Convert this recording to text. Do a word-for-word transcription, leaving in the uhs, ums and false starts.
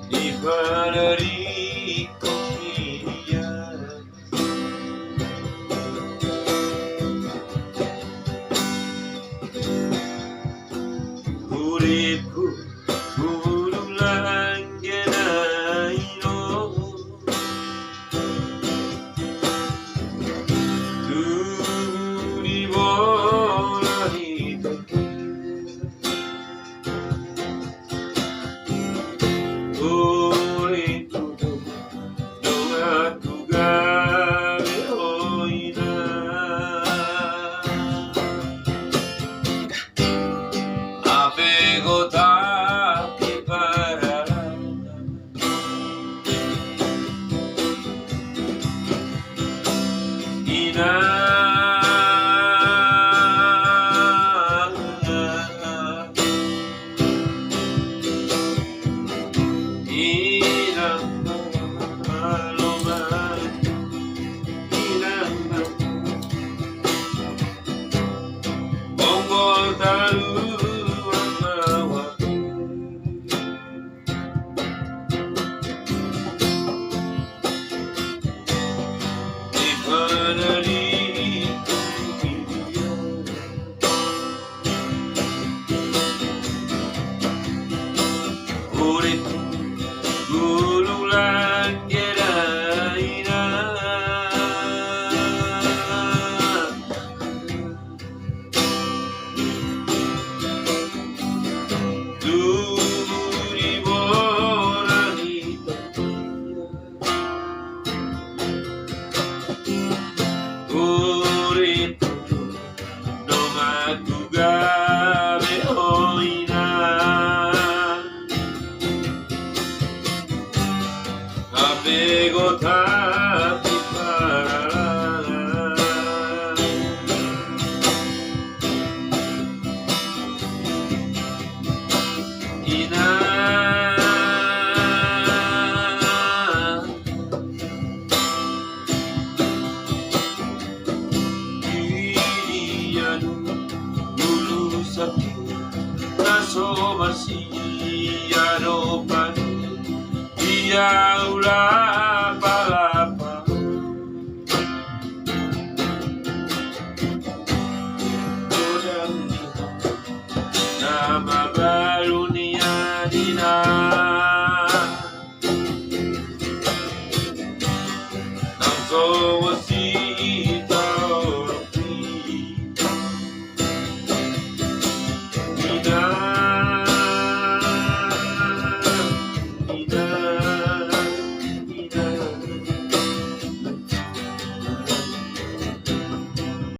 Di padari kopian. Uripku, uripku langge na ino. Tu di bola di tengki. Ore tutu donganku gabe hoina. Hape gotap di paralana. Inang. Inang. Inang. Bonggol talu angka waktu. Di padari kopian. Uripku, uripku langge na ino. Tu di bola di tengki. Uripku, donganku gabe hoina. Hape gotap di paralana. Inang. Di dia do ulu saki na so marsiadopan dia ulapalapa. Godang ni ho na mabalu ni adina. Nang so